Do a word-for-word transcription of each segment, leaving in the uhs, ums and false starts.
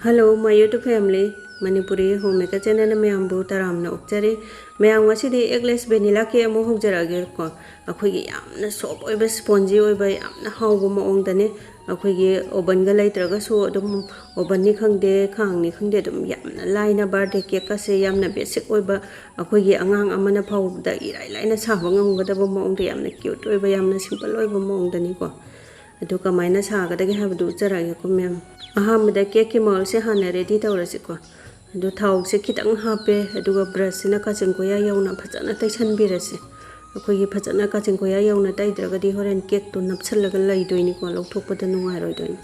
Hello, my YouTube family, Manipuri Homemaker channelꯅ ꯃꯌꯥꯝꯕꯨ ꯇꯔꯥꯝꯅ ꯑꯣꯛꯆꯔꯤ꯫ ꯃꯌꯥꯝ, ꯉꯁꯤꯗꯤ eggless vanilla cake ꯑꯃꯨꯛ ꯍꯧꯖꯔꯛꯑꯒꯦꯀꯣ꯫ ꯑꯩꯈꯣꯏꯒꯤ ꯌꯥꯝꯅ soft ꯑꯣꯏꯕ, spongy ꯑꯣꯏꯕ, ꯌꯥꯝꯅ ꯍꯥꯎꯕ ꯃꯑꯣꯡꯗꯅꯦ꯫ ꯑꯩꯈꯣꯏꯒꯤ ovenꯒ ꯂꯩꯇ꯭ꯔꯒꯁꯨ ꯑꯗꯨꯝ ovenꯅꯤ ꯈꯪꯗꯦ, ꯈꯥꯡꯅꯤ ꯈꯪꯗꯦ, ꯑꯗꯨꯝ ꯌꯥꯝꯅ ꯂꯥꯏꯅ birthday cakeꯀꯁꯦ ꯌꯥꯝꯅ basic ꯑꯣꯏꯕ, ꯑꯩꯈꯣꯏꯒꯤ ꯑꯉꯥꯡ ꯑꯃꯅ ꯐꯥꯎꯕꯗ ꯏꯔꯥꯏ ꯂꯥꯏꯅ ꯁꯥꯕ ꯉꯝꯒꯗꯕ ꯃꯑꯣꯡꯗ, ꯌꯥꯝꯅ cute ꯑꯣꯏꯕ, ꯌꯥꯝꯅ simple ꯑꯣꯏꯕ ꯃꯑꯣꯡꯗꯅꯤꯀꯣ꯫ ꯑꯗꯨ ꯀꯃꯥꯏꯅ ꯁꯥꯒꯗꯒꯦ ꯍꯥꯏꯕꯗꯨ ꯎꯠꯆꯔꯛꯑꯒꯦꯀꯣ ꯃꯌꯥꯝ꯫ ꯑꯍꯥꯟꯕꯗ cakeꯀꯤ moldꯁꯦ ꯍꯥꯟꯅ ready ꯇꯧꯔꯁꯤꯀꯣ꯫ ꯑꯗꯨ ꯊꯥꯎꯁꯦ ꯈꯤꯇꯪ ꯍꯥꯞꯄꯦ, ꯑꯗꯨꯒ brushꯁꯤꯅ ꯀꯥꯆꯤꯟ ꯀꯣꯌꯥ ꯌꯧꯅ ꯐꯖꯅ ꯇꯩꯁꯟꯕꯤꯔꯁꯦ꯫ ꯑꯩꯈꯣꯏꯒꯤ ꯐꯖꯅ ꯀꯥꯆꯤꯟ ꯀꯣꯌꯥ ꯌꯧꯅ ꯇꯩꯗ꯭ꯔꯒꯗꯤ ꯍꯣꯔꯦꯟ cakeꯇꯣ ꯅꯞꯁꯜꯂꯒ ꯂꯩꯗꯣꯏꯅꯤꯀꯣ, ꯂꯧꯊꯣꯛꯄꯗ ꯅꯨꯡꯉꯥꯏꯔꯣꯏꯗꯣꯏꯅꯤ꯫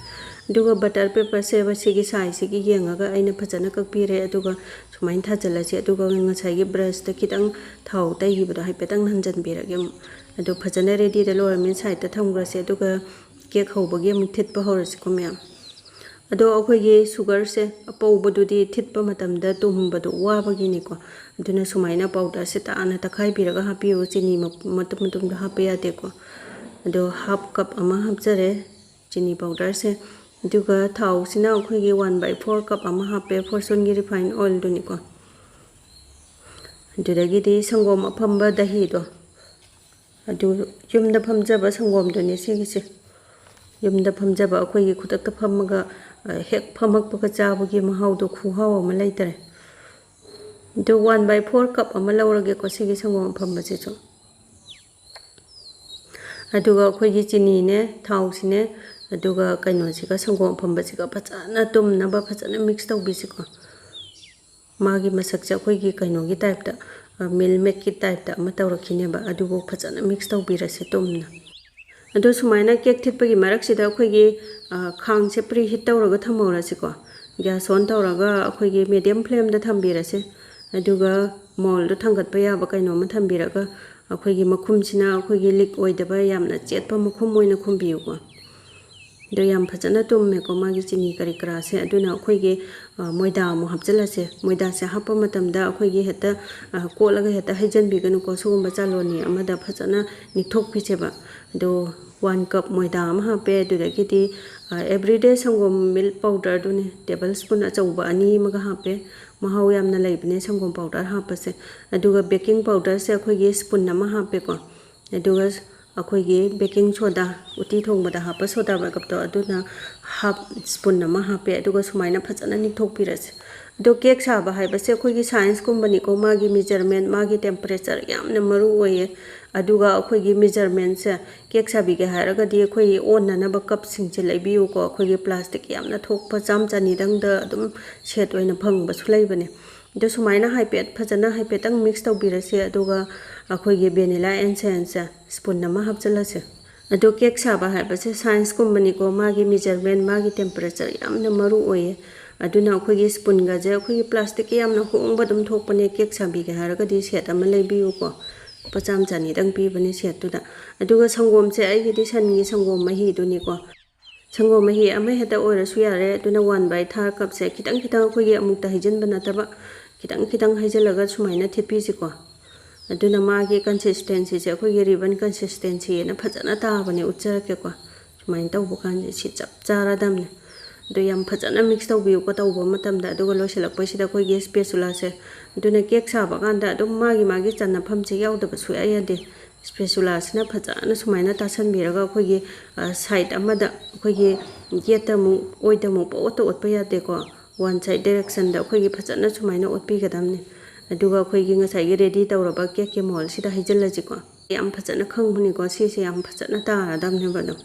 ꯑꯗꯨꯒ butter paperꯁꯦ ꯁꯤꯒꯤ sizeꯁꯤꯒꯤ ꯌꯦꯡꯉꯒ ꯑꯩꯅ ꯐꯖꯅ ꯀꯛꯄꯤꯔꯦ, ꯑꯗꯨꯒ ꯁꯨꯃꯥꯏꯅ ꯊꯥꯖꯤꯜꯂꯁꯤ꯫ ꯑꯗꯨꯒ ꯉꯁꯥꯏꯒꯤ brushꯇ ꯈꯤꯇꯪ ꯊꯥꯎ ꯇꯩꯈꯤꯕꯗꯣ ꯍꯥꯏꯐꯦꯠꯇꯪ ꯅꯟꯖꯟꯕꯤꯔꯒꯦ ꯑꯃꯨꯛ꯫ ꯑꯗꯨ ꯐꯖꯅ readyꯗ ꯂꯣꯏꯔꯕꯅꯤꯅ sideꯇ ꯊꯝꯈ꯭ꯔꯁꯦ, ꯑꯗꯨꯒ cake ꯍꯧꯕꯒꯤ ꯑꯃꯨꯛ ꯊꯤꯠꯄ ꯍꯧꯔꯁꯤꯀꯣ ꯃꯌꯥꯝ꯫ ꯑꯗꯣ ꯑꯩꯈꯣꯏꯒꯤ sugarꯁꯦ ꯑꯄꯧꯕꯗꯨꯗꯤ ꯊꯤꯠꯄ ꯃꯇꯝꯗ ꯇꯨꯝꯕꯗꯣ ꯋꯥꯕꯒꯤꯅꯤꯀꯣ꯫ ꯑꯗꯨꯅ ꯁꯨꯃꯥꯏꯅ powderꯁꯦ ꯇꯥꯅ ꯇꯛꯈꯥꯏꯕꯤꯔꯒ ꯍꯥꯞꯄꯤꯌꯨ, ꯆꯤꯅꯤ ꯃ-, ꯃꯇꯨꯝ ꯃꯇꯨꯝꯗ ꯍꯥꯞꯄ ꯌꯥꯗꯦꯀꯣ꯫ ꯑꯗꯣ half cup ꯑꯃ ꯍꯥꯞꯆꯔꯦ ꯆꯤꯅꯤ powderꯁꯦ꯫ ꯑꯗꯨꯒ ꯊꯥꯎꯁꯤꯅ ꯑꯩꯈꯣꯏꯒꯤ one by four cup ꯑꯃ ꯍꯥꯞꯄꯦ, Fortuneꯒꯤ refined oilꯗꯨꯅꯤꯀꯣ꯫ ꯑꯗꯨꯗꯒꯤꯗꯤ ꯁꯪꯒꯣꯝ ꯑꯐꯝꯕ ꯗꯍꯤꯗꯣ, ꯑꯗꯨ ꯌꯨꯝꯗ ꯐꯝꯖꯕ ꯁꯪꯒꯣꯝꯗꯨꯅꯦ ꯁꯤꯒꯤꯁꯦ꯫ ꯌꯨꯝꯗ ꯐꯝꯖꯕ ꯑꯩꯈꯣꯏꯒꯤ ꯈꯨꯗꯛꯇ ꯐꯝꯃꯒ, ꯑ, ꯍꯦꯛ ꯐꯝꯃꯛꯄꯒ ꯆꯥꯕꯒꯤ ꯃꯍꯥꯎꯗꯣ ꯈꯨꯍꯥꯎ ꯑꯃ ꯂꯩꯇꯔꯦ꯫ ꯑꯗꯨ one by four cup ꯑꯃ ꯂꯧꯔꯒꯦꯀꯣ ꯁꯤꯒꯤ ꯁꯪꯒꯣꯝ ꯑꯐꯝꯕꯁꯤꯁꯨ꯫ ꯑꯗꯨꯒ ꯑꯩꯈꯣꯏꯒꯤ ꯆꯤꯅꯤꯅꯦ, ꯊꯥꯎꯁꯤꯅꯦ, ꯑꯗꯨꯒ ꯀꯩꯅꯣꯁꯤꯒ, ꯁꯪꯒꯣꯝ ꯑꯐꯝꯕꯁꯤꯒ ꯐꯖꯅ ꯇꯨꯝꯅꯕ ꯐꯖꯅ mix ꯇꯧꯕꯤꯁꯤꯀꯣ꯫ ꯃꯥꯒꯤ ꯃꯁꯛꯁꯦ ꯑꯩꯈꯣꯏꯒꯤ ꯀꯩꯅꯣꯒꯤ typeꯇ, ꯑ, milk makeꯀꯤ typeꯇ ꯑꯃ ꯇꯧꯔꯛꯈꯤꯅꯦꯕ꯫ ꯑꯗꯨꯕꯨ ꯐꯖꯅ mix ꯇꯧꯕꯤꯔꯁꯦ ꯇꯨꯝꯅ꯫ ꯑꯗꯣ ꯁꯨꯃꯥꯏꯅ cake ꯊꯤꯠꯄꯒꯤ ꯃꯔꯛꯁꯤꯗ ꯑꯩꯈꯣꯏꯒꯤ, ꯑ, ꯈꯥꯡꯁꯦ preheat ꯇꯧꯔꯒ ꯊꯝꯍꯧꯔꯁꯤꯀꯣ꯫ Gas on ꯇꯧꯔꯒ ꯑꯩꯈꯣꯏꯒꯤ medium flameꯗ ꯊꯝꯕꯤꯔꯁꯦ꯫ ꯑꯗꯨꯒ moldꯗꯣ ꯊꯥꯡꯒꯠꯄ ꯌꯥꯕ ꯀꯩꯅꯣꯝꯃ ꯊꯝꯕꯤꯔꯒ ꯑꯩꯈꯣꯏꯒꯤ ꯃꯈꯨꯝꯁꯤꯅ ꯑꯩꯈꯣꯏꯒꯤ leak ꯑꯣꯏꯗꯕ ꯌꯥꯝꯅ ꯆꯦꯠꯄ ꯃꯈꯨꯝ ꯑꯣꯏꯅ ꯈꯨꯝꯕꯤꯌꯨꯀꯣ꯫ ꯑꯗꯣ ꯌꯥꯝ ꯐꯖꯅ ꯇꯨꯝꯃꯦꯀꯣ ꯃꯥꯒꯤ ꯆꯤꯅꯤ ꯀꯔꯤ ꯀꯔꯥꯁꯦ꯫ ꯑꯗꯨꯅ ꯑꯩꯈꯣꯏꯒꯤ, ꯑ, ꯃꯣꯏꯗꯥ ꯑꯃꯨꯛ ꯍꯥꯞꯆꯤꯜꯂꯁꯦ꯫ ꯃꯣꯏꯗꯥꯁꯦ ꯍꯥꯞꯄ ꯃꯇꯝꯗ ꯑꯩꯈꯣꯏꯒꯤ ꯍꯦꯛꯇ, ꯑ, ꯀꯣꯠꯂꯒ ꯍꯦꯛꯇ ꯍꯩꯖꯤꯟꯕꯤꯒꯅꯨꯀꯣ꯫ ꯁꯤꯒꯨꯝꯕ ꯆꯥꯂꯣꯅꯤ ꯑꯃꯗ ꯐꯖꯅ ꯅꯤꯛꯊꯣꯛꯄꯤꯁꯦꯕ꯫ ꯑꯗꯣ ꯋꯥꯟ ꯀꯞ ꯃꯣꯏꯗꯥ ꯑꯃ ꯍꯥꯞꯄꯦ꯫ ꯑꯗꯨꯗꯒꯤꯗꯤ ꯑꯦꯕ꯭ꯔꯤꯗꯦ ꯁꯪꯒꯣꯝ ꯃꯤꯜꯛ ꯄꯥꯎꯗꯔꯗꯨꯅꯦ, ꯇꯦꯕꯜ ꯁ꯭ꯄꯨꯟ ꯑꯆꯧꯕ ꯑꯅꯤ ꯑꯃꯒ ꯍꯥꯞꯄꯦ꯫ ꯃꯍꯥꯎ ꯌꯥꯝꯅ ꯂꯩꯕꯅꯦ ꯁꯪꯒꯣꯝ ꯄꯥꯎꯗꯔ ꯍꯥꯞꯄꯁꯦ꯫ ꯑꯗꯨꯒ ꯕꯦꯀꯤꯡ ꯄꯥꯎꯗꯔꯁꯦ ꯑꯩꯈꯣꯏꯒꯤ ꯁ꯭ꯄꯨꯟ ꯑꯃ ꯍꯥꯞꯄꯦꯀꯣ꯫ ꯑꯗꯨꯒ ꯑꯩꯈꯣꯏꯒꯤ ꯕꯦꯀꯤꯡ ꯁꯣꯗꯥ, ꯎꯇꯤ ꯊꯣꯡꯕꯗ ꯍꯥꯞꯄ ꯁꯣꯗꯥ ꯕꯥꯏꯒꯞꯇꯣ, ꯑꯗꯨꯅ ꯍꯥꯞ ꯁ꯭ꯄꯨꯟ ꯑꯃ ꯍꯥꯞꯄꯦ꯫ ꯑꯗꯨꯒ ꯁꯨꯃꯥꯏꯅ ꯐꯖꯅ ꯅꯤꯛꯊꯣꯛꯄꯤꯔꯁꯦ꯫ ꯑꯗꯣ ꯀꯦꯛ ꯁꯥꯕ ꯍꯥꯏꯕꯁꯦ ꯑꯩꯈꯣꯏꯒꯤ ꯁꯥꯏꯟꯁꯀꯨꯝꯕꯅꯤꯀꯣ, ꯃꯥꯒꯤ ꯃꯤꯖꯔꯃꯦꯟ, ꯃꯥꯒꯤ ꯇꯦꯝꯄꯔꯦꯆꯔ ꯌꯥꯝꯅ ꯃꯔꯨ ꯑꯣꯏꯌꯦ꯫ ꯑꯗꯨꯒ ꯑꯩꯈꯣꯏꯒꯤ ꯃꯤꯖꯔꯃꯦꯟꯁꯦ, ꯀꯦꯛ ꯁꯥꯕꯤꯒꯦ ꯍꯥꯏꯔꯒꯗꯤ ꯑꯩꯈꯣꯏꯒꯤ ꯑꯣꯟꯅꯅꯕ ꯀꯞꯁꯤꯡꯁꯦ ꯂꯩꯕꯤꯌꯨꯀꯣ꯫ ꯑꯩꯈꯣꯏꯒꯤ ꯄ꯭ꯂꯥꯁꯇꯤꯛ ꯌꯥꯝꯅ ꯊꯣꯛꯄ ꯆꯥꯝ ꯆꯅꯤꯗꯪꯗ ꯑꯗꯨꯝ ꯁꯦꯠ ꯑꯣꯏꯅ ꯐꯪꯕꯁꯨ ꯂꯩꯕꯅꯦ꯫ ꯑꯗꯣ ꯁꯨꯃꯥꯏꯅ ꯍꯥꯏꯐꯦꯠ ꯐꯖꯅ ꯍꯥꯏꯐꯦꯠꯇꯪ ꯃꯤꯛꯁ ꯇꯧꯕꯤꯔꯁꯦ꯫ ꯑꯗꯨꯒ ꯑꯩꯈꯣꯏꯒꯤ ꯚꯦꯅꯤꯂꯥ ꯑꯦꯁꯦꯟꯁꯁꯦ ꯁ꯭ꯄꯨꯟ ꯑꯃ ꯍꯥꯞꯆꯤꯜꯂꯁꯦ꯫ ꯑꯗꯣ ꯀꯦꯛ ꯁꯥꯕ ꯍꯥꯏꯕꯁꯦ ꯁꯥꯏꯟꯁꯀꯨꯝꯕꯅꯤꯀꯣ, ꯃꯥꯒꯤ ꯃꯤꯖꯔꯃꯦꯟ, ꯃꯥꯒꯤ ꯇꯦꯝꯄꯔꯦꯆꯔ ꯌꯥꯝꯅ ꯃꯔꯨ ꯑꯣꯏꯌꯦ꯫ ꯑꯗꯨꯅ ꯑꯩꯈꯣꯏꯒꯤ ꯁ꯭ꯄꯨꯟꯒꯁꯦ ꯑꯩꯈꯣꯏꯒꯤ ꯄ꯭ꯂꯥꯁꯇꯤꯛꯀꯤ ꯌꯥꯝꯅ ꯍꯣꯡꯕ ꯑꯗꯨꯝ ꯊꯣꯛꯄꯅꯦ, ꯀꯦꯛ ꯁꯥꯕꯤꯒꯦ ꯍꯥꯏꯔꯒꯗꯤ ꯁꯦꯠ ꯑꯃ ꯂꯩꯕꯤꯌꯨꯀꯣ꯫ ꯂꯨꯄꯥ ꯆꯥꯝ ꯆꯅꯤꯗꯪ ꯄꯤꯕꯅꯦ ꯁꯦꯠꯇꯨꯗ꯫ ꯑꯗꯨꯒ ꯁꯪꯒꯣꯝꯁꯦ ꯑꯩꯒꯤꯗꯤ ꯁꯟꯒꯤ ꯁꯪꯒꯣꯝ ꯃꯍꯤꯗꯨꯅꯤꯀꯣ꯫ ꯁꯪꯒꯣꯝ ꯃꯍꯤ ꯑꯃ ꯍꯦꯛꯇ ꯑꯣꯏꯔꯁꯨ ꯌꯥꯔꯦ꯫ ꯑꯗꯨꯅ ꯋꯥꯟ ꯕꯥꯏ ꯊꯥꯔ ꯀꯞꯁꯦ ꯈꯤꯇꯪ ꯈꯤꯇꯪ, ꯑꯩꯈꯣꯏꯒꯤ ꯑꯃꯨꯛꯇ ꯍꯩꯖꯤꯟꯕ ꯅꯠꯇꯕ, ꯈꯤꯇꯪ ꯈꯤꯇꯪ ꯍꯩꯖꯤꯜꯂꯒ ꯁꯨꯃꯥꯏꯅ ꯊꯤꯠꯄꯤꯁꯤꯀꯣ꯫ ꯑꯗꯨꯅ ꯃꯥꯒꯤ ꯀꯟꯁꯤꯁꯇꯦꯟꯁꯤꯁꯦ ꯑꯩꯈꯣꯏꯒꯤ ꯔꯤꯕꯟ ꯀꯟꯁꯤꯁꯇꯦꯟꯁꯤꯅ ꯐꯖꯅ ꯇꯥꯕꯅꯦ, ꯎꯠꯆꯔꯛꯀꯦꯀꯣ꯫ ꯁꯨꯃꯥꯏꯅ ꯇꯧꯕ ꯀꯥꯟꯁꯦ ꯁꯤ ꯆꯞ ꯆꯥꯔꯗꯕꯅꯦ꯫ ꯑꯗꯣ ꯌꯥꯝ ꯐꯖꯅ ꯃꯤꯛꯁ ꯇꯧꯕꯤꯌꯨꯀꯣ ꯇꯧꯕ ꯃꯇꯝꯗ꯫ ꯑꯗꯨꯒ ꯂꯣꯏꯁꯤꯜꯂꯛꯄꯩꯁꯤꯗ ꯑꯩꯈꯣꯏꯒꯤ ꯁ꯭ꯄꯦꯆꯨꯂꯥꯁꯦ, ꯑꯗꯨꯅ ꯀꯦꯛ ꯁꯥꯕ ꯀꯥꯟꯗ ꯑꯗꯨꯝ ꯃꯥꯒꯤ ꯃꯥꯒꯤ ꯆꯟꯅꯐꯝꯁꯦ ꯌꯥꯎꯗꯕ ꯁꯨꯡꯌꯥ ꯌꯥꯗꯦ꯫ ꯁ꯭ꯄꯦꯆꯨꯂꯥꯁꯤꯅ ꯐꯖꯅ ꯁꯨꯃꯥꯏꯅ ꯇꯥꯁꯟꯕꯤꯔꯒ ꯑꯩꯈꯣꯏꯒꯤ, ꯑ, ꯁꯥꯏꯠ ꯑꯃꯗ ꯑꯩꯈꯣꯏꯒꯤ ꯌꯦꯠꯇ ꯑꯃꯨꯛ ꯑꯣꯏꯗ ꯑꯃꯨꯛ ꯄꯪꯑꯣꯠꯇ ꯑꯣꯠꯄ ꯌꯥꯗꯦꯀꯣ꯫ ꯋꯥꯟ ꯁꯥꯏꯠ ꯗꯥꯏꯔꯦꯛꯁꯟꯗ ꯑꯩꯈꯣꯏꯒꯤ ꯐꯖꯅ ꯁꯨꯃꯥꯏꯅ ꯑꯣꯠꯄꯤꯒꯗꯕꯅꯤ꯫ ꯑꯗꯨꯒ ꯑꯩꯈꯣꯏꯒꯤ ꯉꯁꯥꯏꯒꯤ ꯔꯦꯗꯤ ꯇꯧꯔꯕ ꯀꯦꯛꯀꯤ ꯃꯣꯜꯁꯤꯗ ꯍꯩꯖꯤꯜꯂꯁꯤꯀꯣ꯫ ꯌꯥꯝ ꯐꯖꯅ ꯈꯪꯕꯅꯤꯀꯣ, ꯁꯤꯁꯦ ꯌꯥꯝ ꯐꯖꯅ ꯇꯥꯔꯗꯕꯅꯦꯕ ꯑꯗꯨꯝ꯫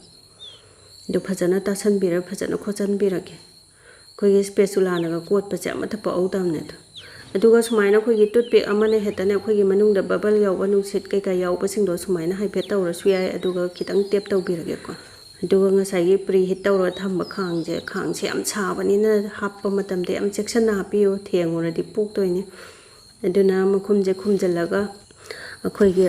ꯑꯗꯨ ꯐꯖꯅ ꯇꯥꯁꯟꯕꯤꯔ ꯐꯖꯅ ꯈꯣꯠꯆꯟꯕꯤꯔꯒꯦ꯫ ꯑꯩꯈꯣꯏꯒꯤ ꯁ꯭ꯄꯦꯆꯨꯂꯥꯅꯒ ꯀꯣꯠꯄꯁꯦ ꯑꯃꯠꯇ ꯄꯛꯍꯧꯗꯕꯅꯦ ꯑꯗꯣ꯫ ꯑꯗꯨꯒ ꯁꯨꯃꯥꯏꯅ ꯑꯩꯈꯣꯏꯒꯤ ꯇꯨꯠꯄꯤꯛ ꯑꯃꯅ ꯍꯦꯛꯇꯅꯦ ꯑꯩꯈꯣꯏꯒꯤ ꯃꯅꯨꯡꯗ ꯕꯕꯜ ꯌꯥꯎꯕ ꯅꯨꯡꯁꯤꯠ ꯀꯩꯀꯥ ꯌꯥꯎꯕꯁꯤꯡꯗꯣ ꯁꯨꯃꯥꯏꯅ ꯍꯥꯏꯐꯦꯠ ꯇꯧꯔꯁꯨ ꯌꯥꯏ, ꯑꯗꯨꯒ ꯈꯤꯇꯪ ꯇꯦꯞ ꯇꯧꯕꯤꯔꯒꯦꯀꯣ꯫ ꯑꯗꯨꯒ ꯉꯁꯥꯏꯒꯤ ꯄ꯭ꯔꯤ ꯍꯤꯠ ꯇꯧꯔꯒ ꯊꯝꯕ ꯈꯥꯡꯁꯦ, ꯈꯥꯡꯁꯦ ꯌꯥꯝ ꯁꯥꯕꯅꯤꯅ ꯍꯥꯞꯄ ꯃꯇꯝꯗ ꯌꯥꯝ ꯆꯦꯛꯁꯤꯟꯅ ꯍꯥꯞꯄꯤꯌꯨ, ꯊꯦꯡꯉꯨꯔꯗꯤ ꯄꯣꯛꯇꯣꯏꯅꯦ꯫ ꯑꯗꯨꯅ ꯃꯈꯨꯝꯁꯦ ꯈꯨꯝꯖꯤꯜꯂꯒ ꯑꯩꯈꯣꯏꯒꯤ,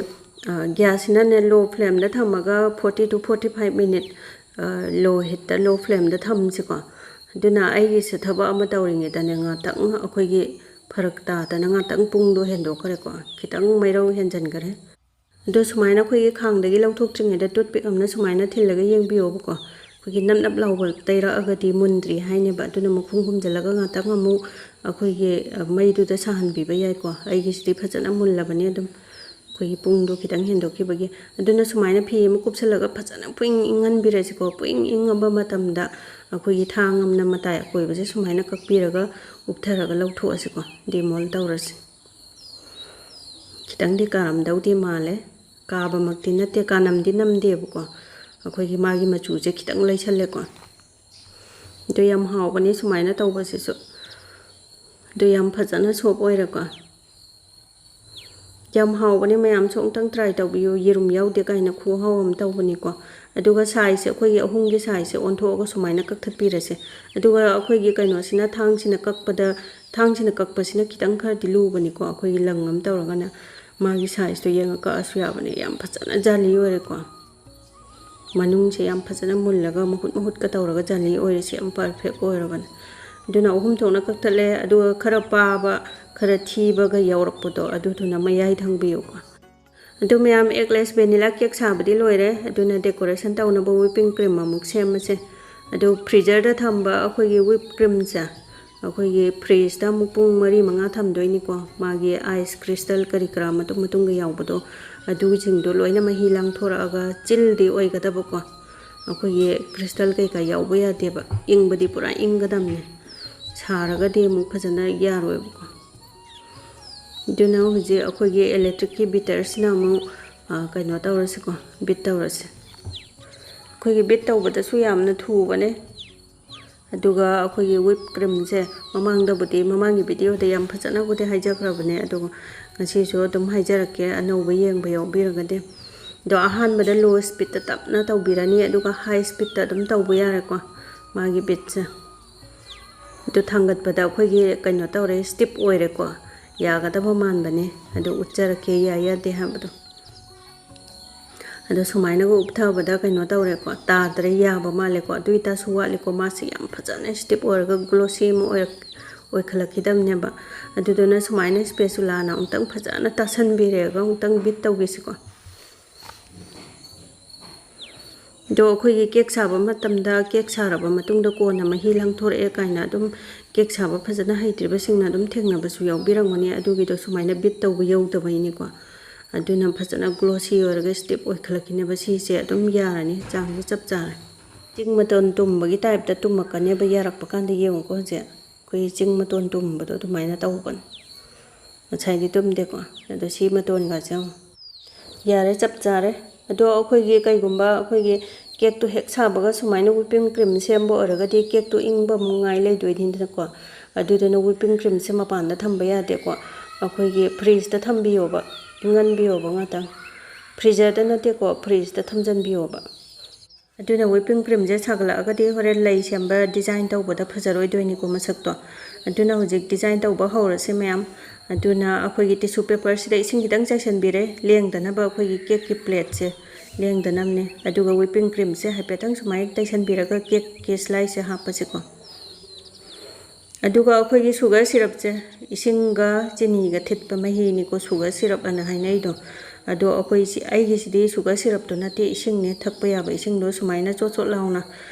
ꯑ, ꯒ꯭ꯌꯥꯁꯁꯤꯅꯅꯦ ꯂꯣ ꯐ꯭ꯂꯦꯝꯗ ꯊꯝꯃꯒ forty to forty five minute, ꯑ, ꯂꯣ ꯍꯤꯠꯇ, ꯂꯣ ꯐ꯭ꯂꯦꯝꯗ ꯊꯝꯁꯤꯀꯣ꯫ ꯑꯗꯨꯅ ꯑꯩꯒꯤꯁꯦ ꯊꯕꯛ ꯑꯃ ꯇꯧꯔꯤꯉꯩꯗꯅꯦ ꯉꯥꯛꯇꯪ ꯑꯩꯈꯣꯏꯒꯤ ꯐꯔꯛ ꯇꯥꯗꯅ ꯉꯥꯛꯇꯪ ꯄꯨꯡꯗꯣ ꯍꯦꯟꯗꯣꯛꯈ꯭ꯔꯦꯀꯣ, ꯈꯤꯇꯪ ꯃꯩꯔꯧ ꯍꯦꯟꯖꯟꯈ꯭ꯔꯦ꯫ ꯑꯗꯣ ꯁꯨꯃꯥꯏꯅ ꯑꯩꯈꯣꯏꯒꯤ ꯈꯥꯡꯗꯒꯤ ꯂꯧꯊꯣꯛꯇ꯭ꯔꯤꯉꯩꯗ toothpick ꯑꯃꯅ ꯁꯨꯃꯥꯏꯅ ꯊꯤꯜꯂꯒ ꯌꯦꯡꯕꯤꯌꯣꯕꯀꯣ꯫ ꯑꯩꯈꯣꯏꯒꯤ ꯅꯞ ꯅꯞ ꯂꯥꯎꯕ ꯇꯩꯔꯛꯑꯒꯗꯤ ꯃꯨꯟꯗ꯭ꯔꯤ ꯍꯥꯏꯅꯦꯕ꯫ ꯑꯗꯨꯅ ꯃꯈꯨꯝ ꯈꯨꯝꯖꯤꯜꯂꯒ ꯉꯥꯛꯇꯪ ꯑꯃꯨꯛ ꯑꯩꯈꯣꯏꯒꯤ, ꯑ, ꯃꯩꯗꯨꯗ ꯁꯥꯍꯟꯕꯤꯕ ꯌꯥꯏꯀꯣ꯫ ꯑꯩꯒꯤꯁꯤꯗꯤ ꯐꯖꯅ ꯃꯨꯜꯂꯕꯅꯦ ꯑꯗꯨꯝ꯫ ꯑꯩꯈꯣꯏꯒꯤ ꯄꯨꯡꯗꯣ ꯈꯤꯇꯪ ꯍꯦꯟꯗꯣꯛꯈꯤꯕꯒꯤ꯫ ꯑꯗꯨꯅ ꯁꯨꯃꯥꯏꯅ ꯐꯤ ꯑꯃ ꯀꯨꯞꯁꯜꯂꯒ ꯐꯖꯅ ꯄꯨꯡꯏꯪ ꯏꯪꯍꯟꯕꯤꯔꯁꯤꯀꯣ꯫ ꯄꯨꯡꯏꯪ ꯏꯪꯉꯕ ꯃꯇꯝꯗ ꯑꯩꯈꯣꯏꯒꯤ ꯊꯥꯡ ꯑꯃꯅ ꯃꯇꯥꯏ ꯑꯀꯣꯏꯕꯁꯦ ꯁꯨꯃꯥꯏꯅ ꯀꯛꯄꯤꯔꯒ ꯎꯞꯊꯔꯒ ꯂꯧꯊꯣꯛꯑꯁꯤꯀꯣ꯫ Demol ꯇꯧꯔꯁꯤ꯫ ꯈꯤꯇꯪꯗꯤ ꯀꯥꯔꯝꯗꯧꯗꯤ ꯃꯥꯜꯂꯦ꯫ ꯀꯥꯕꯃꯛꯇꯤ ꯅꯠꯇꯦ, ꯀꯥꯅꯝꯗꯤ ꯅꯝꯗꯦꯕꯀꯣ꯫ ꯑꯩꯈꯣꯏꯒꯤ ꯃꯥꯒꯤ ꯃꯆꯨꯁꯦ ꯈꯤꯇꯪ ꯂꯩꯁꯜꯂꯦꯀꯣ꯫ ꯑꯗꯨ ꯌꯥꯝ ꯍꯥꯎꯕꯅꯤ ꯁꯨꯃꯥꯏꯅ ꯇꯧꯕꯁꯤꯁꯨ꯫ ꯑꯗꯨ ꯌꯥꯝ ꯐꯖꯅ soft ꯑꯣꯏꯔꯦꯀꯣ꯫ ꯌꯥꯝ ꯍꯥꯎꯕꯅꯦ, ꯃꯌꯥꯝꯁꯨ ꯑꯃꯨꯛꯇꯪ try ꯇꯧꯕꯤꯌꯨ꯫ ꯌꯦꯔꯨꯝ ꯌꯥꯎꯗꯦ ꯀꯥꯏꯅ ꯈꯨꯍꯥꯎ ꯑꯃ ꯇꯧꯕꯅꯤꯀꯣ꯫ ꯑꯗꯨꯒ sizeꯁꯦ, ꯑꯩꯈꯣꯏꯒꯤ ꯑꯍꯨꯝꯒꯤ sizeꯁꯦ ꯑꯣꯟꯊꯣꯛꯑꯒ ꯁꯨꯃꯥꯏꯅ ꯀꯛꯊꯠꯄꯤꯔꯁꯦ꯫ ꯑꯗꯨꯒ ꯑꯩꯈꯣꯏꯒꯤ ꯀꯩꯅꯣꯁꯤꯅ, ꯊꯥꯡꯁꯤꯅ ꯀꯛꯄꯗ, ꯊꯥꯡꯁꯤꯅ ꯀꯛꯄꯁꯤꯅ ꯈꯤꯇꯪ ꯈꯔꯗꯤ ꯂꯨꯕꯅꯤꯀꯣ꯫ ꯑꯩꯈꯣꯏꯒꯤ ꯂꯪ ꯑꯃ ꯇꯧꯔꯒꯅ ꯃꯥꯒꯤ sizeꯇꯣ ꯌꯦꯡꯉ ꯀꯛꯑꯁꯨ ꯌꯥꯕꯅꯦ꯫ ꯌꯥꯝ ꯐꯖꯅ ꯖꯥꯂꯤ ꯑꯣꯏꯔꯦꯀꯣ꯫ ꯃꯅꯨꯡꯁꯦ ꯌꯥꯝ ꯐꯖꯅ ꯃꯨꯜꯂꯒ ꯃꯍꯨꯠ ꯃꯍꯨꯠꯀ ꯇꯧꯔꯒ ꯖꯥꯂꯤ ꯑꯣꯏꯔꯤꯁꯦ ꯌꯥꯝ perfect ꯑꯣꯏꯔꯕꯅꯦ꯫ ꯑꯗꯨꯅ ꯑꯍꯨꯝ ꯊꯣꯛꯅ ꯀꯛꯊꯠꯂꯦ꯫ ꯑꯗꯨꯒ ꯈꯔ ꯄꯥꯕ, ꯈꯔ ꯊꯤꯕꯒ ꯌꯥꯎꯔꯛꯄꯗꯣ, ꯑꯗꯨꯗꯨꯅ ꯃꯌꯥꯏ ꯊꯪꯕꯤꯌꯨꯀꯣ꯫ ꯑꯗꯨ ꯃꯌꯥꯝ, eggless vanilla cake ꯁꯥꯕꯗꯤ ꯂꯣꯏꯔꯦ꯫ ꯑꯗꯨꯅ decoration ꯇꯧꯅꯕ whipping cream ꯑꯃꯨꯛ ꯁꯦꯝꯃꯁꯦ꯫ ꯑꯗꯨ freezerꯗ ꯊꯝꯕ ꯑꯩꯈꯣꯏꯒꯤ whipped creamꯁꯦ ꯑꯩꯈꯣꯏꯒꯤ fridgeꯇ ꯑꯃꯨꯛ ꯄꯨꯡ ꯃꯔꯤ ꯃꯉꯥ ꯊꯝꯗꯣꯏꯅꯤꯀꯣ꯫ ꯃꯥꯒꯤ ice crystal ꯀꯔꯤ ꯀꯔꯥ ꯃꯇꯨꯡ ꯃꯇꯨꯡꯒ ꯌꯥꯎꯕꯗꯣ, ꯑꯗꯨꯁꯤꯡꯗꯣ ꯂꯣꯏꯅ ꯃꯍꯤ ꯂꯥꯡꯊꯣꯔꯛꯑꯒ chillꯗꯤ ꯑꯣꯏꯒꯗꯕꯀꯣ꯫ ꯑꯩꯈꯣꯏꯒꯤ crystal ꯀꯩꯀꯥ ꯌꯥꯎꯕ ꯌꯥꯗꯦꯕ, ꯏꯪꯕꯗꯤ ꯄꯨꯔꯥ ꯏꯪꯒꯗꯕꯅꯦ, ꯁꯥꯔꯒꯗꯤ ꯑꯃꯨꯛ ꯐꯖꯅ ꯌꯥꯔꯣꯏꯕꯀꯣ꯫ ꯑꯗꯨꯅ ꯍꯧꯖꯤꯛ ꯑꯩꯈꯣꯏꯒꯤ electricꯀꯤ beaterꯁꯤꯅ ꯑꯃꯨꯛ, ꯑ, ꯀꯩꯅꯣ ꯇꯧꯔꯁꯤꯀꯣ, beat ꯇꯧꯔꯁꯤ꯫ ꯑꯩꯈꯣꯏꯒꯤ beat ꯇꯧꯕꯗꯁꯨ ꯌꯥꯝꯅ ꯊꯨꯕꯅꯦ꯫ ꯑꯗꯨꯒ ꯑꯩꯈꯣꯏꯒꯤ whipped creamꯁꯦ ꯃꯃꯥꯡꯗꯕꯨꯗꯤ, ꯃꯃꯥꯡꯒꯤ videoꯗ ꯌꯥꯝ ꯐꯖꯅꯕꯨꯗꯤ ꯍꯥꯏꯖꯈ꯭ꯔꯕꯅꯦ, ꯑꯗꯨꯒ ꯉꯁꯤꯁꯨ ꯑꯗꯨꯝ ꯍꯥꯏꯖꯔꯛꯀꯦ, ꯑꯅꯧꯕ ꯌꯦꯡꯕ ꯌꯥꯎꯕꯤꯔꯒꯗꯤ꯫ ꯑꯗꯣ ꯑꯍꯥꯟꯕꯗ low speedꯇ ꯇꯞꯅ ꯇꯧꯕꯤꯔꯅꯤ, ꯑꯗꯨꯒ high speedꯇ ꯑꯗꯨꯝ ꯇꯧꯕ ꯌꯥꯔꯦꯀꯣ ꯃꯥꯒꯤ beatꯁꯦ꯫ ꯑꯗꯨ ꯊꯥꯡꯒꯠꯄꯗ ꯑꯩꯈꯣꯏꯒꯤ ꯀꯩꯅꯣ ꯇꯧꯔꯦ, stiff ꯑꯣꯏꯔꯦꯀꯣ, ꯌꯥꯒꯗꯕ ꯃꯥꯟꯕꯅꯦ꯫ ꯑꯗꯨ ꯎꯠꯆꯔꯛꯀꯦ ꯌꯥꯏ ꯌꯥꯗꯦ ꯍꯥꯏꯕꯗꯣ꯫ ꯑꯗꯣ ꯁꯨꯃꯥꯏꯅꯒ ꯎꯞꯊꯕꯗ ꯀꯩꯅꯣ ꯇꯧꯔꯦꯀꯣ, ꯇꯥꯗ꯭ꯔꯦ, ꯌꯥꯕ ꯃꯥꯜꯂꯦꯀꯣ꯫ ꯑꯗꯨ ꯑꯣꯏꯇꯥꯔꯁꯨ ꯋꯥꯠꯂꯤꯀꯣ, ꯃꯥꯁꯦ ꯌꯥꯝ ꯐꯖꯅ stiff ꯑꯣꯏꯔꯒ glossy ꯑꯃ ꯑꯣꯏꯔꯛ-, ꯑꯣꯏꯈꯠꯂꯛꯈꯤꯗꯕꯅꯦꯕ꯫ ꯑꯗꯨꯗꯨꯅ ꯁꯨꯃꯥꯏꯅ spatulaꯅ ꯑꯃꯨꯛꯇꯪ ꯐꯖꯅ ꯇꯥꯁꯟꯕꯤꯔꯦꯒ ꯑꯃꯨꯛꯇꯪ beat ꯇꯧꯒꯦꯁꯤꯀꯣ꯫ ꯑꯗꯣ ꯑꯩꯈꯣꯏꯒꯤ ꯀꯦꯛ ꯁꯥꯕ ꯃꯇꯝꯗ ꯀꯦꯛ ꯁꯥꯔꯕ ꯃꯇꯨꯡꯗ ꯀꯣꯟꯅ ꯃꯍꯤ ꯂꯥꯡꯊꯣꯔꯛꯑꯦ ꯀꯥꯏꯅ ꯑꯗꯨꯝ ꯀꯦꯛ ꯁꯥꯕ ꯐꯖꯅ ꯍꯩꯇ꯭ꯔꯤꯕꯁꯤꯡꯅ ꯑꯗꯨꯝ ꯊꯦꯡꯅꯕꯁꯨ ꯌꯥꯎꯕꯤꯔꯝꯒꯅꯤ꯫ ꯑꯗꯨꯒꯤꯗꯣ ꯁꯨꯃꯥꯏꯅ ꯕꯤꯠ ꯇꯧꯕ ꯌꯧꯗꯕꯩꯅꯤꯀꯣ꯫ ꯑꯗꯨꯅ ꯐꯖꯅ ꯒ꯭ꯂꯣꯁꯤ ꯑꯣꯏꯔꯒ ꯁ꯭ꯇꯤꯞ ꯑꯣꯏꯈꯠꯂꯛꯈꯤꯅꯦꯕ꯫ ꯁꯤꯁꯦ ꯑꯗꯨꯝ ꯌꯥꯔꯅꯤ, ꯆꯥꯡꯁꯦ ꯆꯞ ꯆꯥꯔꯦ꯫ ꯆꯤꯡ ꯃꯇꯣꯟ ꯇꯨꯝꯕꯒꯤ ꯇꯥꯏꯞꯇ ꯇꯨꯝꯃꯛꯀꯅꯦꯕ ꯌꯥꯔꯛꯄ ꯀꯥꯟꯗ꯫ ꯌꯦꯡꯉꯨꯀꯣ, ꯍꯧꯖꯤꯛ ꯑꯩꯈꯣꯏꯒꯤ ꯆꯤꯡ ꯃꯇꯣꯟ ꯇꯨꯝꯕꯗꯣ ꯑꯗꯨꯃꯥꯏꯅ ꯇꯧꯕꯅꯦ꯫ ꯉꯁꯥꯏꯗꯤ ꯇꯨꯝꯗꯦꯀꯣ꯫ ꯑꯗꯣ ꯁꯤ ꯃꯇꯣꯟꯒꯁꯦ ꯌꯦꯡꯉꯣ꯫ ꯌꯥꯔꯦ, ꯆꯞ ꯆꯥꯔꯦ꯫ ꯑꯗꯣ ꯑꯩꯈꯣꯏꯒꯤ ꯀꯩꯒꯨꯝꯕ ꯑꯩꯈꯣꯏꯒꯤ ꯀꯦꯛꯇꯣ ꯍꯦꯛ ꯁꯥꯕꯒ ꯁꯨꯃꯥꯏꯅ whipping cream ꯁꯦꯝꯕ ꯑꯣꯏꯔꯒꯗꯤ ꯀꯦꯛꯇꯣ ꯏꯪꯕ ꯑꯃꯨꯛ ꯉꯥꯏ ꯂꯩꯗꯣꯏꯅꯤꯗꯅꯀꯣ꯫ ꯑꯗꯨꯗꯨꯅ whipping cream ꯁꯦ ꯃꯄꯥꯟꯗ ꯊꯝꯕ ꯌꯥꯗꯦꯀꯣ꯫ ꯑꯩꯈꯣꯏꯒꯤ fridge ꯇ ꯊꯝꯕꯤꯌꯣꯕ, ꯏꯪꯍꯟꯕꯤꯌꯣꯕ ꯉꯥꯛꯇꯪ꯫ Freezer ꯗ ꯅꯠꯇꯦꯀꯣ, fridge ꯇ ꯊꯝꯖꯟꯕꯤꯌꯣꯕ꯫ ꯑꯗꯨꯅ whipping cream ꯁꯦ ꯁꯥꯒꯠꯂꯛꯑꯒꯗꯤ ꯍꯣꯔꯦꯟ ꯂꯩ ꯁꯦꯝꯕ design ꯇꯧꯕꯗ ꯐꯖꯔꯣꯏꯗꯣꯏꯅꯤꯀꯣ ꯃꯁꯛꯇꯣ꯫ ꯑꯗꯨꯅ ꯍꯧꯖꯤꯛ design ꯇꯧꯕ ꯍꯧꯔꯁꯦ ꯃꯌꯥꯝ꯫ ꯑꯗꯨꯅ ꯑꯩꯈꯣꯏꯒꯤ tissue paper ꯁꯤꯗ ꯏꯁꯤꯡ ꯈꯤꯇꯪ ꯆꯥꯏꯁꯤꯟꯕꯤꯔꯦ, ꯂꯦꯡꯗꯅꯕ, ꯑꯩꯈꯣꯏꯒꯤ ꯀꯦꯛꯀꯤ plate ꯁꯦ ꯂꯦꯡꯗꯅꯕꯅꯦ꯫ ꯑꯗꯨꯒ whipping cream ꯁꯦ ꯍꯥꯏꯐꯦꯠꯇꯪ ꯁꯨꯃꯥꯏꯅ ꯇꯩꯁꯟꯕꯤꯔꯒ ꯀꯦꯛꯀꯤ slice ꯁꯦ ꯍꯥꯞꯄꯁꯤꯀꯣ꯫ ꯑꯗꯨꯒ ꯑꯩꯈꯣꯏꯒꯤ sugar syrup ꯁꯦ ꯏꯁꯤꯡꯒ ꯆꯤꯅꯤꯒ ꯊꯤꯠꯄ ꯃꯍꯤꯅꯤꯀꯣ sugar syrup ꯑꯅ ꯍꯥꯏꯅꯩꯗꯣ꯫ ꯑꯗꯣ ꯑꯩꯈꯣꯏ ꯁꯤ-, ꯑꯩꯒꯤꯁꯤꯗꯤ sugar syrup ꯇꯣ ꯅꯠꯇꯦ, ꯏꯁꯤꯡꯅꯦ, ꯊꯛꯄ ꯌꯥꯕ ꯏꯁꯤꯡꯗꯣ ꯁꯨꯃꯥꯏꯅ ꯆꯣꯠ ꯆꯣꯠ ꯂꯥꯎꯅ,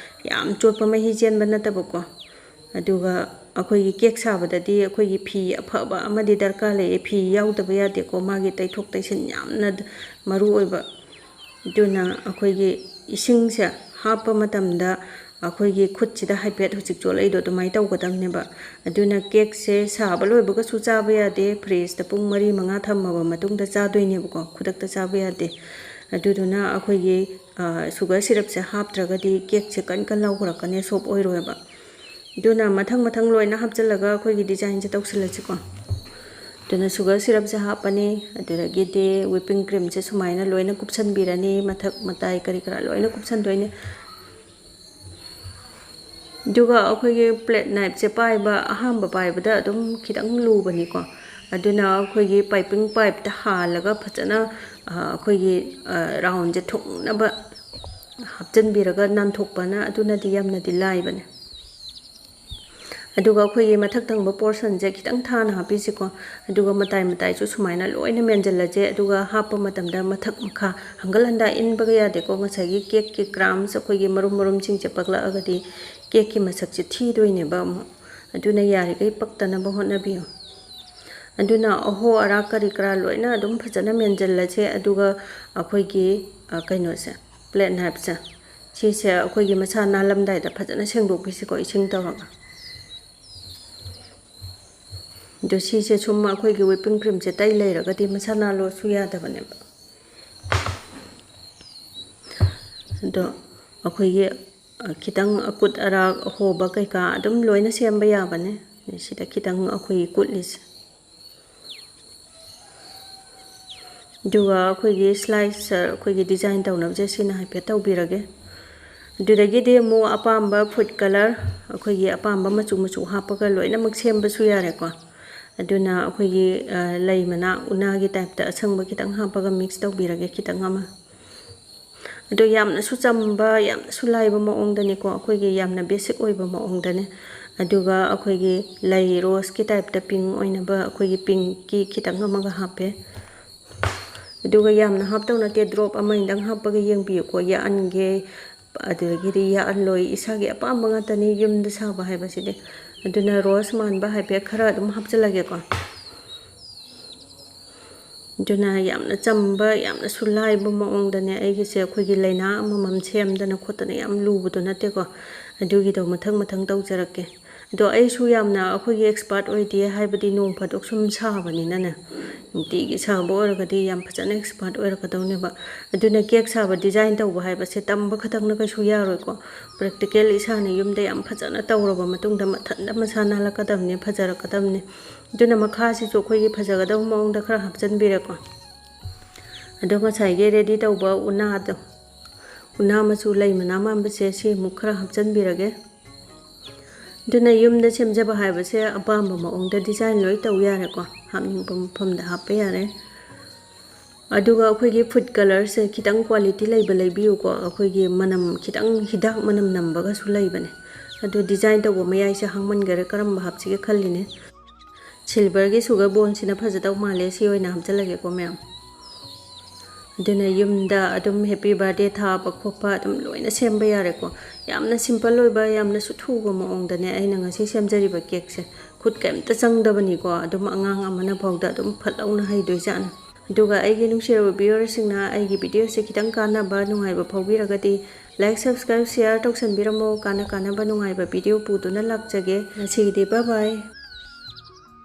ꯌꯥꯝ ꯆꯣꯠꯄ ꯃꯍꯤ ꯆꯦꯟꯕ ꯅꯠꯇꯕꯀꯣ꯫ ꯑꯗꯨꯒ ꯑꯩꯈꯣꯏꯒꯤ ꯀꯦꯛ ꯁꯥꯕꯗꯗꯤ ꯑꯩꯈꯣꯏꯒꯤ ꯐꯤ ꯑꯐꯕ ꯑꯃꯗꯤ ꯗꯔꯀꯥꯔ ꯂꯩꯌꯦ꯫ ꯐꯤ ꯌꯥꯎꯗꯕ ꯌꯥꯗꯦꯀꯣ, ꯃꯥꯒꯤ ꯇꯩꯊꯣꯛ ꯇꯩꯁꯤꯟ ꯌꯥꯝꯅ ꯃꯔꯨ ꯑꯣꯏꯕ꯫ ꯑꯗꯨꯅ ꯑꯩꯈꯣꯏꯒꯤ ꯏꯁꯤꯡꯁꯦ ꯍꯥꯞꯄ ꯃꯇꯝꯗ ꯑꯩꯈꯣꯏꯒꯤ ꯈꯨꯠꯁꯤꯗ ꯍꯥꯏꯐꯦꯠ ꯍꯧꯖꯤꯛ ꯆꯣꯠꯂꯛꯏꯗꯣ ꯑꯗꯨꯃꯥꯏꯅ ꯇꯧꯒꯗꯕꯅꯦꯕ꯫ ꯑꯗꯨꯅ ꯀꯦꯛꯁꯦ ꯁꯥꯕ ꯂꯣꯏꯕꯒꯁꯨ ꯆꯥꯕ ꯌꯥꯗꯦ, ꯐ꯭ꯔꯤꯖꯇ ꯄꯨꯡ ꯃꯔꯤ ꯃꯉꯥ ꯊꯝꯃꯕ ꯃꯇꯨꯡꯗ ꯆꯥꯗꯣꯏꯅꯦꯕꯀꯣ, ꯈꯨꯗꯛꯇ ꯆꯥꯕ ꯌꯥꯗꯦ꯫ ꯑꯗꯨꯗꯨꯅ ꯑꯩꯈꯣꯏꯒꯤ, ꯑ, ꯁꯨꯒꯔ ꯁꯤꯔꯞꯁꯦ ꯍꯥꯞꯇ꯭ꯔꯒꯗꯤ ꯀꯦꯛꯁꯦ ꯀꯟ ꯀꯟ ꯂꯥꯎꯈ꯭ꯔꯛꯀꯅꯤ, ꯁꯣꯞ ꯑꯣꯏꯔꯣꯏꯕ꯫ ꯑꯗꯨꯅ ꯃꯊꯪ ꯃꯊꯪ ꯂꯣꯏꯅ ꯍꯥꯞꯆꯤꯜꯂꯒ ꯑꯩꯈꯣꯏꯒꯤ ꯗꯤꯖꯥꯏꯟꯁꯦ ꯇꯧꯁꯤꯜꯂꯁꯤꯀꯣ꯫ ꯑꯗꯨꯅ ꯁꯨꯒꯔ ꯁꯤꯔꯞꯁꯦ ꯍꯥꯞꯄꯅꯤ, ꯑꯗꯨꯗꯒꯤꯗꯤ ꯋꯤꯄꯤꯡ ꯀ꯭ꯔꯤꯝꯁꯦ ꯁꯨꯃꯥꯏꯅ ꯂꯣꯏꯅ ꯀꯨꯞꯁꯟꯕꯤꯔꯅꯤ, ꯃꯊꯛ ꯃꯇꯥꯏ ꯀꯔꯤ ꯀꯔꯥ ꯂꯣꯏꯅ ꯀꯨꯞꯁꯟꯗꯣꯏꯅꯦ꯫ ꯑꯗꯨꯒ ꯑꯩꯈꯣꯏꯒꯤ ꯄ꯭ꯂꯦꯠ ꯅꯥꯏꯞꯁꯦ ꯄꯥꯏꯕ, ꯑꯍꯥꯟꯕ ꯄꯥꯏꯕꯗ ꯑꯗꯨꯝ ꯈꯤꯇꯪ ꯂꯨꯕꯅꯤꯀꯣ꯫ ꯑꯗꯨꯅ ꯑꯩꯈꯣꯏꯒꯤ ꯄꯥꯏꯄꯤꯡ ꯄꯥꯏꯞꯇ ꯍꯥꯜꯂꯒ ꯐꯖꯅ, ꯑ, ꯑꯩꯈꯣꯏꯒꯤ, ꯑ, ꯔꯥꯎꯟꯁꯦ ꯊꯨꯡꯅꯕ ꯍꯥꯞꯆꯤꯟꯕꯤꯔꯒ ꯅꯥꯟꯊꯣꯛꯄꯅ ꯑꯗꯨꯅꯗꯤ ꯌꯥꯝꯅꯗꯤ ꯂꯥꯏꯕꯅꯦ꯫ ꯑꯗꯨꯒ ꯑꯩꯈꯣꯏꯒꯤ ꯃꯊꯛ ꯊꯪꯕ portionꯁꯦ ꯈꯤꯇꯪ ꯊꯥꯅ ꯍꯥꯞꯄꯤꯁꯤꯀꯣ꯫ ꯑꯗꯨꯒ ꯃꯇꯥꯏ ꯃꯇꯥꯏꯁꯨ ꯁꯨꯃꯥꯏꯅ ꯂꯣꯏꯅ ꯃꯦꯟꯁꯤꯜꯂꯁꯦ꯫ ꯑꯗꯨꯒ ꯍꯥꯞꯄ ꯃꯇꯝꯗ ꯃꯊꯛ ꯃꯈꯥ ꯍꯪꯒꯠ ꯍꯟꯗꯥ ꯏꯟꯕꯒ ꯌꯥꯗꯦꯀꯣ꯫ ꯉꯁꯥꯏꯒꯤ cakeꯀꯤ crumbs, ꯑꯩꯈꯣꯏꯒꯤ ꯃꯔꯨꯝ ꯃꯔꯨꯝꯁꯤꯡꯁꯦ ꯄꯛꯂꯛꯑꯒꯗꯤ cakeꯀꯤ ꯃꯁꯛꯁꯦ ꯊꯤꯗꯣꯏꯅꯦꯕ ꯑꯃꯨꯛ꯫ ꯑꯗꯨꯅ ꯌꯥꯔꯤꯈꯩ ꯄꯛꯇꯅꯕ ꯍꯣꯠꯅꯕꯤꯌꯨ꯫ ꯑꯗꯨꯅ ꯑꯍꯣ ꯑꯔꯥꯛ ꯀꯔꯤ ꯀꯔꯥ ꯂꯣꯏꯅ ꯑꯗꯨꯝ ꯐꯖꯅ ꯃꯦꯟꯁꯤꯜꯂꯁꯦ꯫ ꯑꯗꯨꯒ ꯑꯩꯈꯣꯏꯒꯤ, ꯑ, ꯀꯩꯅꯣꯁꯦ, plate knifeꯁꯦ, ꯁꯤꯁꯦ ꯑꯩꯈꯣꯏꯒꯤ ꯃꯁꯥ ꯅꯥꯜꯂꯝꯗꯥꯏꯗ ꯐꯖꯅ ꯁꯦꯡꯗꯣꯛꯄꯤꯁꯤꯀꯣ, ꯏꯁꯤꯡ ꯇꯧꯔꯒ꯫ ꯑꯗꯣ ꯁꯤꯁꯦ ꯁꯨꯝ ꯑꯩꯈꯣꯏꯒꯤ whipping creamꯁꯦ ꯇꯩ ꯂꯩꯔꯒꯗꯤ ꯃꯁꯥ ꯅꯥꯜꯂꯣꯁꯨ ꯌꯥꯗꯕꯅꯦꯕ꯫ ꯑꯗꯣ ꯑꯩꯈꯣꯏꯒꯤ, ꯑ, ꯈꯤꯇꯪ ꯑꯀꯨꯠ ꯑꯔꯥꯛ ꯑꯍꯣꯕ ꯀꯩꯀꯥ ꯑꯗꯨꯝ ꯂꯣꯏꯅ ꯁꯦꯝꯕ ꯌꯥꯕꯅꯦ꯫ ꯁꯤꯗ ꯈꯤꯇꯪ ꯑꯩꯈꯣꯏꯒꯤ ꯀꯨꯠꯂꯤꯁꯦ꯫ ꯑꯗꯨꯒ ꯑꯩꯈꯣꯏꯒꯤ slice, ꯑꯩꯈꯣꯏꯒꯤ design ꯇꯧꯅꯕꯁꯦ ꯁꯤꯅ ꯍꯥꯏꯐꯦꯠ ꯇꯧꯕꯤꯔꯒꯦ꯫ ꯑꯗꯨꯗꯒꯤꯗꯤ ꯑꯃꯨꯛ ꯑꯄꯥꯝꯕ food colour, ꯑꯩꯈꯣꯏꯒꯤ ꯑꯄꯥꯝꯕ ꯃꯆꯨ ꯃꯆꯨ ꯍꯥꯞꯄꯒ ꯂꯣꯏꯅꯃꯛ ꯁꯦꯝꯕꯁꯨ ꯌꯥꯔꯦꯀꯣ꯫ ꯑꯗꯨꯅ ꯑꯩꯈꯣꯏꯒꯤ, ꯑ, ꯂꯩ ꯃꯅꯥ ꯎꯅꯥꯒꯤ typeꯇ ꯑꯁꯪꯕ ꯈꯤꯇꯪ ꯍꯥꯞꯄꯒ mix ꯇꯧꯕꯤꯔꯒꯦ, ꯈꯤꯇꯪ ꯑꯃ꯫ ꯑꯗꯣ ꯌꯥꯝꯅꯁꯨ ꯆꯝꯕ, ꯌꯥꯝꯅꯁꯨ ꯂꯥꯏꯕ ꯃꯑꯣꯡꯗꯅꯤꯀꯣ, ꯑꯩꯈꯣꯏꯒꯤ ꯌꯥꯝꯅ basic ꯑꯣꯏꯕ ꯃꯑꯣꯡꯗꯅꯦ꯫ ꯑꯗꯨꯒ ꯑꯩꯈꯣꯏꯒꯤ ꯂꯩ roseꯀꯤ typeꯇ pink ꯑꯣꯏꯅꯕ ꯑꯩꯈꯣꯏꯒꯤ pinkꯀꯤ ꯈꯤꯇꯪ ꯑꯃꯒ ꯍꯥꯞꯄꯦ꯫ ꯑꯗꯨꯒ ꯌꯥꯝꯅ ꯍꯥꯞꯇꯧ ꯅꯠꯇꯦ, drop ꯑꯃꯅꯤꯗꯪ ꯍꯥꯞꯄꯒ ꯌꯦꯡꯕꯤꯌꯨꯀꯣ꯫ ꯌꯥꯛꯍꯟꯒꯦ, ꯑꯗꯨꯗꯒꯤꯗꯤ ꯌꯥꯛꯍꯜꯂꯣꯏ, ꯏꯁꯥꯒꯤ ꯑꯄꯥꯝꯕ ꯉꯥꯛꯇꯅꯤ ꯌꯨꯝꯗ ꯁꯥꯕ ꯍꯥꯏꯕꯁꯤꯗꯤ꯫ ꯑꯗꯨꯅ rose ꯃꯥꯟꯕ ꯍꯥꯏꯐꯦꯠ ꯈꯔ ꯑꯗꯨꯝ ꯍꯥꯞꯆꯤꯜꯂꯒꯦꯀꯣ꯫ ꯑꯗꯨꯅ ꯌꯥꯝꯅ ꯆꯝꯕ, ꯌꯥꯝꯅꯁꯨ ꯂꯥꯏꯕ ꯃꯑꯣꯡꯗꯅꯦ ꯑꯩꯒꯤꯁꯦ ꯑꯩꯈꯣꯏꯒꯤ ꯂꯩꯅꯥ ꯑꯃꯃꯝ ꯁꯦꯝꯗꯅ ꯈꯣꯠꯇꯅ ꯌꯥꯝ ꯂꯨꯕꯗꯣ ꯅꯠꯇꯦꯀꯣ꯫ ꯑꯗꯨꯒꯤꯗꯣ ꯃꯊꯪ ꯃꯊꯪ ꯇꯧꯖꯔꯛꯀꯦ꯫ ꯑꯗꯣ ꯑꯩꯁꯨ ꯌꯥꯝꯅ ꯑꯩꯈꯣꯏꯒꯤ expert ꯑꯣꯏꯗꯦ, ꯍꯥꯏꯕꯗꯤ ꯅꯣꯡ ꯐꯥꯗꯣꯛ ꯁꯨꯝ ꯁꯥꯕꯅꯤꯅꯅꯦ, ꯅꯨꯡꯇꯤꯒꯤ ꯁꯥꯕ ꯑꯣꯏꯔꯒꯗꯤ ꯌꯥꯝ ꯐꯖꯅ expert ꯑꯣꯏꯔꯛꯀꯗꯧꯅꯦꯕ꯫ ꯑꯗꯨꯅ cake ꯁꯥꯕ, design ꯇꯧꯕ ꯍꯥꯏꯕꯁꯦ ꯇꯝꯕ ꯈꯛꯇꯪꯅ ꯀꯩꯁꯨ ꯌꯥꯔꯣꯏꯀꯣ꯫ Practical ꯏꯁꯥꯅ ꯌꯨꯝꯗ ꯌꯥꯝ ꯐꯖꯅ ꯇꯧꯔꯕ ꯃꯇꯨꯡꯗ ꯃꯊꯟꯇ ꯃꯁꯥ ꯅꯥꯜꯂꯛꯀꯗꯕꯅꯦ, ꯐꯖꯔꯛꯀꯗꯕꯅꯦ꯫ ꯑꯗꯨꯅ ꯃꯈꯥꯁꯤꯁꯨ ꯑꯩꯈꯣꯏꯒꯤ ꯐꯖꯒꯗꯕ ꯃꯑꯣꯡꯗ ꯈꯔ ꯍꯥꯞꯆꯤꯟꯕꯤꯔꯦꯀꯣ꯫ ꯑꯗꯣ ꯉꯁꯥꯏꯒꯤ ready ꯇꯧꯕ ꯎꯅꯥꯗꯣ, ꯎꯅꯥ ꯃꯆꯨ ꯂꯩ ꯃꯅꯥ ꯃꯥꯟꯕꯁꯦ, ꯁꯤ ꯑꯃꯨꯛ ꯈꯔ ꯍꯥꯞꯆꯤꯟꯕꯤꯔꯒꯦ꯫ ꯑꯗꯨꯅ ꯌꯨꯝꯗ ꯁꯦꯝꯖꯕ ꯍꯥꯏꯕꯁꯦ ꯑꯄꯥꯝꯕ ꯃꯑꯣꯡꯗ design ꯂꯣꯏ ꯇꯧ ꯌꯥꯔꯦꯀꯣ, ꯍꯥꯞꯅꯤꯡꯕ ꯃꯐꯝꯗ ꯍꯥꯞꯄ ꯌꯥꯔꯦ꯫ ꯑꯗꯨꯒ ꯑꯩꯈꯣꯏꯒꯤ food colourꯁꯦ ꯈꯤꯇꯪ quality ꯂꯩꯕ ꯂꯩꯕꯤꯌꯨꯀꯣ, ꯑꯩꯈꯣꯏꯒꯤ ꯃꯅꯝ ꯈꯤꯇꯪ ꯍꯤꯗꯥꯛ ꯃꯅꯝ ꯅꯝꯕꯒꯁꯨ ꯂꯩꯕꯅꯦ꯫ ꯑꯗꯨ design ꯇꯧꯕ ꯃꯌꯥꯏꯁꯦ ꯍꯥꯡꯃꯟꯈꯔꯦ, ꯀꯔꯝꯕ ꯍꯥꯞꯁꯤꯒꯦ ꯈꯜꯂꯤꯅꯦ꯫ Silverꯒꯤ sugar boneꯁꯤꯅ ꯐꯖꯗꯧ ꯃꯥꯜꯂꯦ, ꯁꯤ ꯑꯣꯏꯅ ꯍꯥꯞꯆꯤꯜꯂꯒꯦꯀꯣ ꯃꯌꯥꯝ꯫ ꯑꯗꯨꯅ ꯌꯨꯝꯗ ꯑꯗꯨꯝ happy birthday ꯊꯥꯕ ꯈꯣꯠꯄ ꯑꯗꯨꯝ ꯂꯣꯏꯅ ꯁꯦꯝꯕ ꯌꯥꯔꯦꯀꯣ꯫ ꯌꯥꯝꯅ simple ꯑꯣꯏꯕ, ꯌꯥꯝꯅꯁꯨ ꯊꯨꯕ ꯃꯑꯣꯡꯗꯅꯦ ꯑꯩꯅ ꯉꯁꯤ ꯁꯦꯝꯖꯔꯤꯕ cakeꯁꯦ꯫ ꯈꯨꯠ ꯀꯩꯝꯇ ꯆꯪꯗꯕꯅꯤꯀꯣ, ꯑꯗꯨꯝ ꯑꯉꯥꯡ ꯑꯃꯅ ꯐꯥꯎꯗ ꯑꯗꯨꯝ ꯐꯠ ꯂꯥꯎꯅ ꯍꯩꯗꯣꯏꯖꯥꯠꯅꯤ꯫ ꯑꯗꯨꯒ ꯑꯩꯒꯤ ꯅꯨꯡꯁꯤꯔꯕ viewerꯁꯤꯡꯅ ꯑꯩꯒꯤ videoꯁꯦ ꯈꯤꯇꯪ ꯀꯥꯟꯅꯕ, ꯅꯨꯡꯉꯥꯏꯕ ꯐꯥꯎꯕꯤꯔꯒꯗꯤ like, subscribe, share ꯇꯧꯁꯟꯕꯤꯔꯝꯃꯣ꯫ ꯀꯥꯟꯅ ꯀꯥꯟꯅꯕ ꯅꯨꯡꯉꯥꯏꯕ video ꯄꯨꯗꯨꯅ ꯂꯥꯛꯆꯒꯦ꯫ ꯉꯁꯤꯒꯤꯗꯤ bye bye꯫